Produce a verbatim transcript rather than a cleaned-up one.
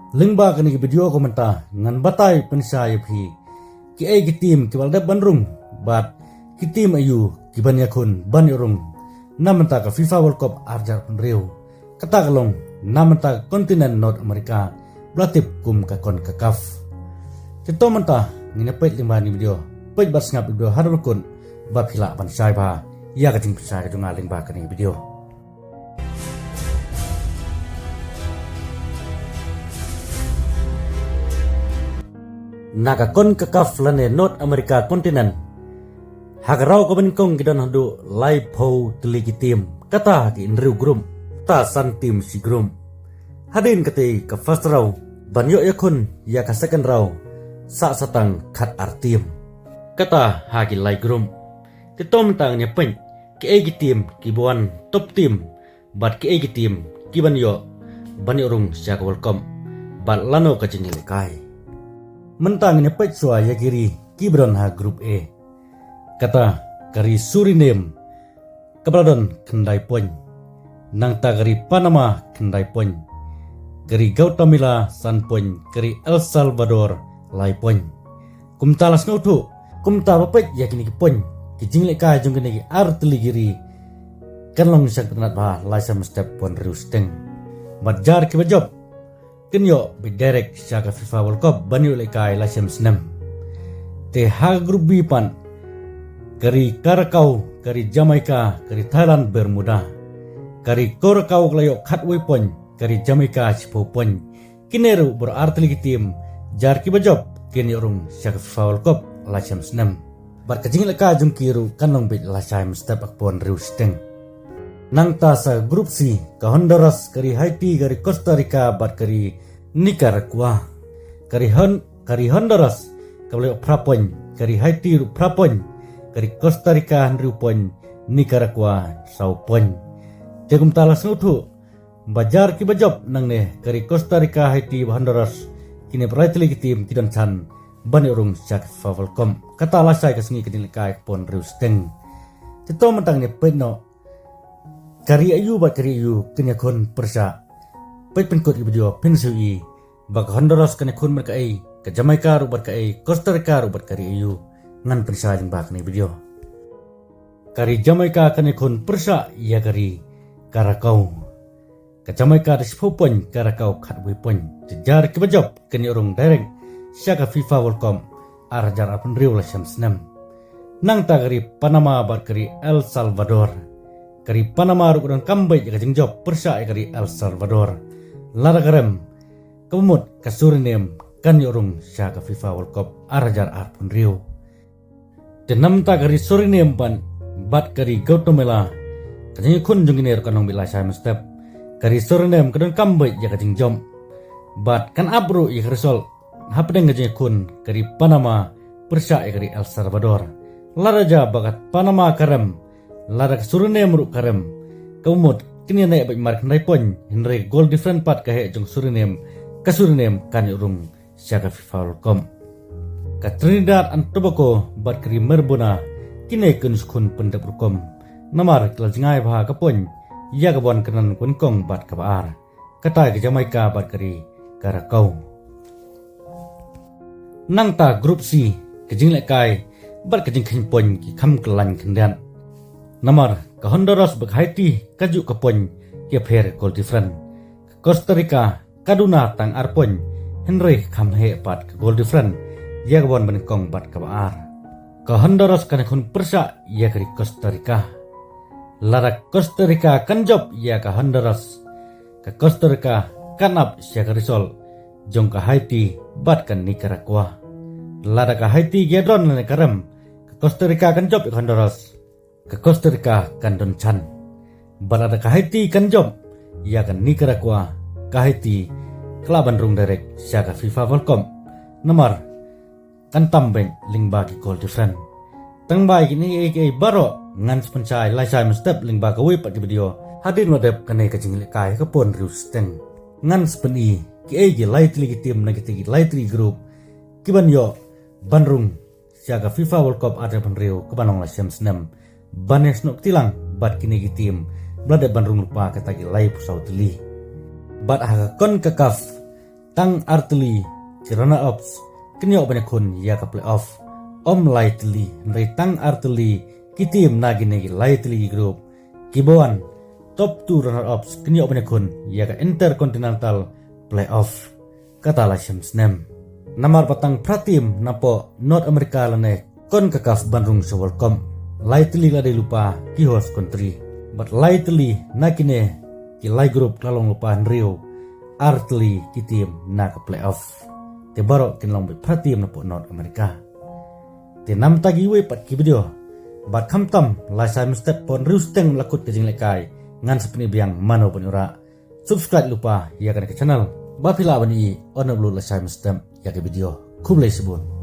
Lyngba kane ka video ka mynta ngan batai pynshai ïa phi kiei ki team kiba la dep ban rung bad ki team aïu kiban ïakhun ban ïoh rung na mynta ka FIFA World Cup ar hajar arphew hynriew. Kata ka long na mynta ka continent North America ba la tip kum ka CONCACAF. Te to mynta ngin ïa peit lyngba kane ka video. Peit bad sngap ïa ka video haduh ba kut ba phi lah ban shai bha ïa ka jingpynshai ka jong nga lyngba kane ka video. Na ka CONCACAF lane North America continent, ha ka raw kaba nyngkong ki don haduh laiphew tylli ki team, kata ha ki hynriew group, kata san team shi group. Hadien katei ka first round ban ïoh ïakhun ïa ka second round sah sa tang khatar team, kata ha ki lai group. Te to mynta ngin ïa peit kiei ki team kiba wan top team bad kiei ki team kiban ïoh ban ïoh rung sha ka World Cup bad lano ka jingïalehkai. Mynta ngin ïa peit shuwa ïa ki ri kiba don ha group A. Kata ka ri Suriname kaba la don khyndai point. Nangta ka ri Panama khyndai point. Ka ri Guatemala san point, ka ri El Salvador lai point. Kumta la sngewthuh, kumta ba peit ïa kine ki point, ki jingïalehkai jong kine ki ar tylli ki ri kan long sha ka tnat bha, lai sha mynstep pon riewsteng. Bad jar kiba jop kin ïoh beit direct sha ka FIFA World Cup ban ïoh lehkai la shem snem. Te ha ka group B pat, ka ri Curacao, ka ri Jamaica, ka ri Thailand, Bermuda. Ka ri Curacao ka la ïoh khatwei point, ka ri Jamaica shiphew point. Kine ruh baroh ar tylli ki team jar kiba jop kin ïoh rung sha ka FIFA World Cup la shem snem. Bad ka jingïalehkai jong ki ruh kan long beit la shem step ha ka pon riewsteng. Nangta sa group C, ka Honduras, ka ri Haiti, ka ri Costa Rica bad ka ri Nicaragua. Ka ri Hon-, ka ri Honduras ka la ïoh phra point, ka ri Haiti ruh phra point, ka ri Costa Rica hynriew point, Nicaragua saw point. Te kumta la sngewthuh ba jar kiba jop nangne, ka ri Costa Rica, Haiti bad Honduras, kine baroh ar tylli ki team ki don chance ban ïoh rung sha ka FIFA World Cup. Kata la shai ka sngi ka jingïalehkai ha ka pon riewsteng. Te to mynta ngin ïa peit noh ka ri aïu bad ka ri aïu kin ïakhun pyrshah. Peit pynkut ïa ka video phin sa ïohi ba ka Honduras kan ïakhun bad kaei, ka Jamaica ruh bad kaei, Costa Rica ruh bad ka ri aïu. Ngan pynshai lyngba kane ka video. Ka ri Jamaica kan ïakhun pyrshah ïa ka ri Curacao. Ka Jamaica da shiphew point, Curacao khatwei point. Te jar kiba jop kin ïoh rung direct sha ka FIFA World Cup ar hajar arphew hynriew la shem snem. Nangta ka ri Panama bad ka ri El Salvador. Ka ri Panama ruh ka donkam beit ïa ka jingjop pyrshah ïa ka ri El Salvador. Lada ka rem, kaba mut ka Suriname kan ïoh rung sha ka FIFA World Cup ar hajar arphew hynriew. Te namta ka ri Suriname bad, bad ka ri Guatemala, ka jingïakhun jong kine ruh kan long beit la shem step. Ka ri Suriname ka donkam beit ïa ka jingjop bad kan ap ruh ïa ka result hapdeng ka jingïakhun, ka ri Panama pyrshah ïa ka ri El Salvador. Lada jia ba ka Panama ka rem, lada ka Suriname ruh ka rem, kaba mut kin ïaneh beit mar khyndai point, hynrei ka goal difference pat ka heh jong Suriname, ka Suriname kan ïoh rung sha ka FIFA World Cup. Ka Trinidad and Tobago bad ka ri Bermuda, kine kin shu khun pyndep rukom, namar ki la jngai bha ka point ïa kaba wan kynran kaba nyngkong bad kaba ar. Kata ka Jamaica bad ka ri Curacao. Nangta group C, ka jingïalehkai bad ka jingkheiñ point ki kham kyllain khyndiat. Namar ka Honduras bad ka Haiti kajuh ka point ki ïapher goal difference. Ka Costa Rica ka duna tang ar point, hynrei ka kham heh pat ka goal difference ïa kaba wan banyngkong bad kaba ar. Ka Honduras kan ïakhun pyrshah ïa ka ri Costa Rica. Lada ka Costa Rica kan jop ïa ka Honduras, ka Costa Rica kan ap sha ka result jong ka Haiti bad ka Nicaragua. Lada ka Haiti ka ïadon lane ka rem, ka Costa Rica kan jop ïa ka Honduras, ka Costa Rica kan don chance. Bad lada ka Haiti kan jop ïa ka Nicaragua, ka Haiti ka lah ban rung direct sha ka FIFA World Cup. Namar kan tam beit lyngba ki goal difference. Tang ba ïa kine kiei kiei baroh ngan sa pynshai la shem step lyngba kawei pat ka video hadien ba dep kane ka jingïalehkai ha ka pon riewsteng. Ngan sa pyni kiei ki lai tylli ki team na kitei ki lai tylli ki group kiban ïoh ban rung sha ka FIFA World Cup ar hajar arphew hynriew kaban long la shem snem ban ïasnoh kti lang bad kine ki team ba la dep ban rung lypa, kata ki laiphew saw tylli. Bad ha ka CONCACAF tang artylli ki runner-ups kin ïoh ban ïakhun ïa ka playoff. Ym lai tylli, hynrei tang artylli ki team na kine ki lai tylli ki group, ki ba wan top two runner-ups kin ïoh ban ïakhun ïa ka Intercontinental Playoff. Kata la shem snem. Namar ba tang phra team napoh North America lane CONCACAF ban rung sha World Cup, lai tylli la dei lypa ki host country. Bad lai tylli na kine ki lai group la long lypa hynriew, artylli ki team na ka playoff. Te baroh kin long beit phra team napoh North America. Te namta kiwei pat ki video. Bad khamtam lashai mynstep por hynriew shiteng la kut ka jinglehkai, ngan sa pyni biang mano ban ïoh rah. Subscribe lypa ïa kane ka channel ba phi lah ban ïohi ynda la shai mynstep ïa ka video. Khublei shibun.